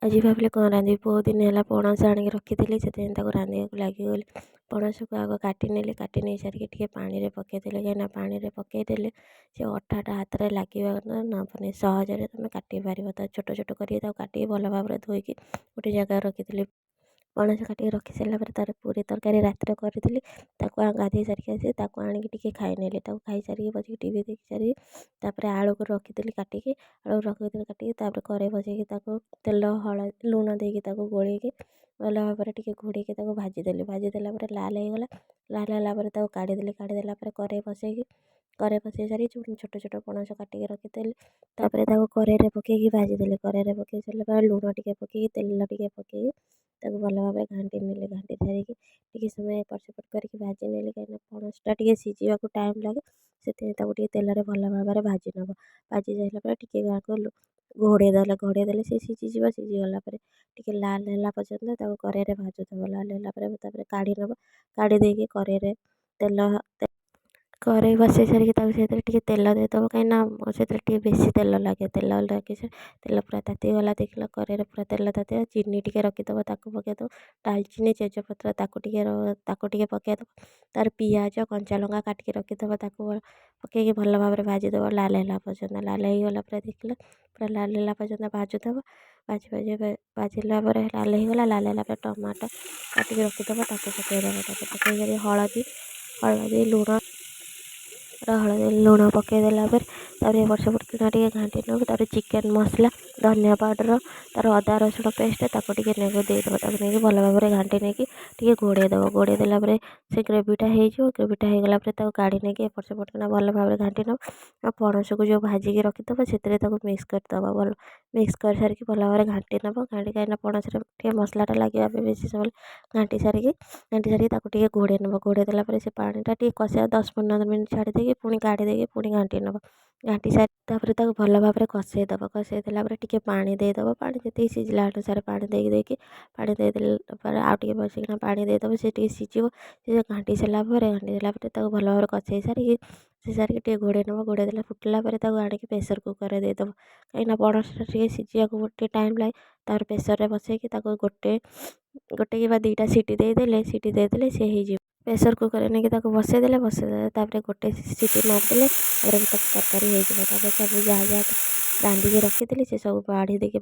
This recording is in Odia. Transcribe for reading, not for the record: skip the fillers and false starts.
ଆଜି ଭାବିଲି କ'ଣ ରାନ୍ଧିବି, ବହୁତ ଦିନ ହେଲା ପଣସ ଆଣିକି ରଖିଥିଲି, ସେଥିପାଇଁ ତାକୁ ରାନ୍ଧିବାକୁ ଲାଗିଗଲି। ପଣସକୁ ଆଗ କାଟି ନେଲି। କାଟି ନେଇ ସାରିକି ଟିକେ ପାଣିରେ ପକାଇଦେଲି, କାହିଁକିନା ପାଣିରେ ପକାଇଦେଲେ ସେ ଅଠାଟା ହାତରେ ଲାଗିବ ନା, ସହଜରେ ତୁମେ କାଟି ପାରିବ। ତା ଛୋଟ ଛୋଟ କରିକି ତାକୁ କାଟିକି ଭଲ ଭାବରେ ଧୋଇକି ଗୋଟେ ଜାଗାରେ ରଖିଥିଲି। ପଣସ କାଟିକି ରଖି ସାରିଲା ପରେ ତାର ପୁରୀ ତରକାରୀ ରାତିରେ କରିଥିଲି। ତାକୁ ଗାଧୋଇ ସାରିକି ଆସି ତାକୁ ଆଣିକି ଟିକେ ଖାଇନେଲି। ତାକୁ ଖାଇସାରିକି ବସିକି ଟିଭି ଦେଖି ସାରିକି ତାପରେ ଆଳୁକୁ ରଖିଥିଲି କାଟିକି। ଆଳୁ ରଖିଥିଲି କାଟିକି, ତାପରେ କରେଇ ବସେଇକି ତାକୁ ତେଲ, ହଳଦୀ, ଲୁଣ ଦେଇକି ତାକୁ ଗୋଳେଇକି ଭଲ ଭାବରେ ଟିକେ ଘୋଡ଼େଇକି ତାକୁ ଭାଜିଦେଲି। ଭାଜିଦେଲା ପରେ ଲାଲ ହେଇଗଲା। ଲାଲ ହେଲା ପରେ ତାକୁ କାଢ଼ିଦେଲି। କାଢ଼ିଦେଲା ପରେ କରେଇ ବସେଇ ସାରି ଛୋଟ ଛୋଟ ପଣସ କାଟିକି ରଖିଥିଲି। ତାପରେ ତାକୁ କରେଇରେ ପକେଇକି ଭାଜିଦେଲି। କରେଇରେ ପକେଇ ସାରିଲା ପରେ ଲୁଣ ଟିକେ ପକେଇକି, ତେଲ ଟିକେ ପକେଇକି ତାକୁ ଭଲ ଭାବରେ ଘାଣ୍ଟି ନେଲି। ଘାଣ୍ଟି ସାରିକି ଟିକେ ସମୟ ଏପଟ ସେପଟ କରିକି ଭାଜି ନେଲି, କାହିଁକିନା ପଣସଟା ଟିକେ ସିଝିବାକୁ ଟାଇମ୍ ଲାଗେ। ସେଥିପାଇଁ ତାକୁ ଟିକେ ତେଲରେ ଭଲ ଭାବରେ ଭାଜି ନେବ। ଭାଜି ସାରିଲା ପରେ ଟିକେ ତାକୁ ଘୋଡ଼େଇ ଦେଲେ, ଘୋଡ଼େଇ ଦେଲେ ସେ ସିଝିଯିବ। ସିଝିଗଲା ପରେ ଟିକେ ଲାଲ ହେଲା ପର୍ଯ୍ୟନ୍ତ ତାକୁ କରେଇରେ ଭାଜୁଥିବ। ଲାଲ ହେଲା ପରେ ତାପରେ କାଢ଼ି ନେବ। କାଢ଼ି ଦେଇକି କରେଇରେ ତେଲ, କରେଇ ବସେଇ ସାରିକି ତାକୁ ସେଥିରେ ଟିକେ ତେଲ ଦେଇଦେବ, କାହିଁକିନା ସେଥିରେ ଟିକେ ବେଶୀ ତେଲ ଲାଗେ। ତେଲ ଲାଗି ତେଲ ପୁରା ତାତିଗଲା, ଦେଖିଲ କରେଇରେ ପୁରା ତେଲ ତାତିଗଲା। ଚିନି ଟିକେ ରଖିଦେବ, ତାକୁ ପକାଇଦେବ। ଡାଲଚିନି, ତେଜପତ୍ର ତାକୁ ଟିକେ ପକାଇଦେବ। ତାର ପିଆଜ, କଞ୍ଚା ଲଙ୍କା କାଟିକି ରଖିଦେବ, ତାକୁ ପକାଇକି ଭଲ ଭାବରେ ଭାଜିଦେବ ଲାଲ ହେଲା ପର୍ଯ୍ୟନ୍ତ। ଲାଲ ହେଇଗଲା ପରେ ଦେଖିଲ ପୁରା ଲାଲ ହେଲା ପର୍ଯ୍ୟନ୍ତ ଭାଜୁଥିବ। ଭାଜି ଭାଜି ଭାଜିଲା ପରେ ଲାଲ ହେଇଗଲା। ଲାଲ ହେଲା ପରେ ଟମାଟୋ କାଟିକି ରଖିଦେବ, ତାକୁ ପକାଇଦେବ। ତାକୁ ପକାଇ ସାରି ହଳଦୀ, ଲୁଣ, ହଳଦୀ, ଲୁଣ ପକାଇ ଦେଲା ପରେ ତାପରେ ଏପଟ ସେପଟ କିନା ଟିକେ ଘାଣ୍ଟି ନେବ। ତାପରେ ଚିକେନ୍ ମସଲା, ଧନିଆ ପାଉଡ଼ର, ତାର ଅଦା ରସୁଣ ପେଷ୍ଟ ତାକୁ ଟିକେ ନେଇକି ଦେଇଦେବ। ତାକୁ ନେଇକି ଭଲ ଭାବରେ ଘାଣ୍ଟି ନେଇକି ଟିକେ ଘୋଡ଼େଇ ଦେବ। ଘୋଡ଼େଇ ଦେଲା ପରେ ସେ ଗ୍ରେଭିଟା ହେଇଯିବ। ଗ୍ରେଭିଟା ହେଇଗଲା ପରେ ତାକୁ କାଢ଼ି ନେଇକି ଏପଟ ସେପଟ କିନା ଭଲ ଭାବରେ ଘାଣ୍ଟି ନେବ। ଆଉ ପଣସକୁ ଯେଉଁ ଭାଜିକି ରଖିଥିବ, ସେଥିରେ ତାକୁ ମିକ୍ସ କରିଦେବ। ଭଲ ମିକ୍ସ କରିସାରିକି ଭଲ ଭାବରେ ଘାଣ୍ଟି ନେବ। ଘାଣ୍ଟି, କାହିଁକିନା ପଣସରେ ଟିକେ ମସଲାଟା ଲାଗିବା ପାଇଁ ବେଶୀ ସମୟ ଘାଣ୍ଟି ସାରିକି ତାକୁ ଟିକେ ଘୋଡ଼େଇ ନେବ। ଘୋଡ଼େଇ ଦେଲା ପରେ ସେ ପାଣିଟା ଟିକେ କଷିବା 10-15 ମିନିଟ୍ ଛାଡ଼ି ଦେଇକି ପୁଣି କାଢ଼ି ଦେଇକି ପୁଣି ଘାଣ୍ଟି ନେବ। ଘାଣ୍ଟି ସାରି ତାପରେ ତାକୁ ଭଲ ଭାବରେ କଷେଇ ଦେବ। କଷେଇ ଦେଲା ପରେ ଟିକେ ପାଣି ଦେଇଦେବ। ପାଣି ଯେତିକି ସିଝିଲା ଅନୁସାରେ ପାଣି ଦେଇକି, ପାଣି ଦେଇଦେଲା ପରେ ଆଉ ଟିକେ ବସିକିନା ପାଣି ଦେଇଦେବ, ସେ ଟିକେ ସିଝିବ। ସେ ଘାଣ୍ଟି ସାରିଲା ପରେ ତାକୁ ଭଲ ଭାବରେ କଷେଇ ସାରିକି ଟିକେ ଘୋଡ଼େଇ ନେବ। ଘୋଡ଼େଇ ଦେଲେ ଫୁଟିଲା ପରେ ତାକୁ ଆଣିକି ପ୍ରେସର୍ କୁକର୍ରେ ଦେଇଦେବ, କାହିଁକିନା ପଣସଟା ଟିକେ ସିଝିବାକୁ ଟିକେ ଟାଇମ୍ ଲାଗେ। ତାପରେ ପ୍ରେସର୍ରେ ବସେଇକି ତାକୁ ଗୋଟେ ଗୋଟେ କିମ୍ବା 2ଟା ସିଟି ଦେଇଦେଲେ ସେ ହେଇଯିବ। ପ୍ରେସର୍ କୁକର୍ରେ ନେଇକି ତାକୁ ବସେଇଦେଲେ, ତାପରେ ଗୋଟେ ସିଟି ମାରିଦେଲେ ତାପରେ ତରକାରୀ ହେଇଯିବ। ତାପରେ ସବୁ ଯାହା ଯାହା ରାନ୍ଧିକି ରଖିଥିଲି, ସେ ସବୁ ବାଢ଼ି ଦେଇକି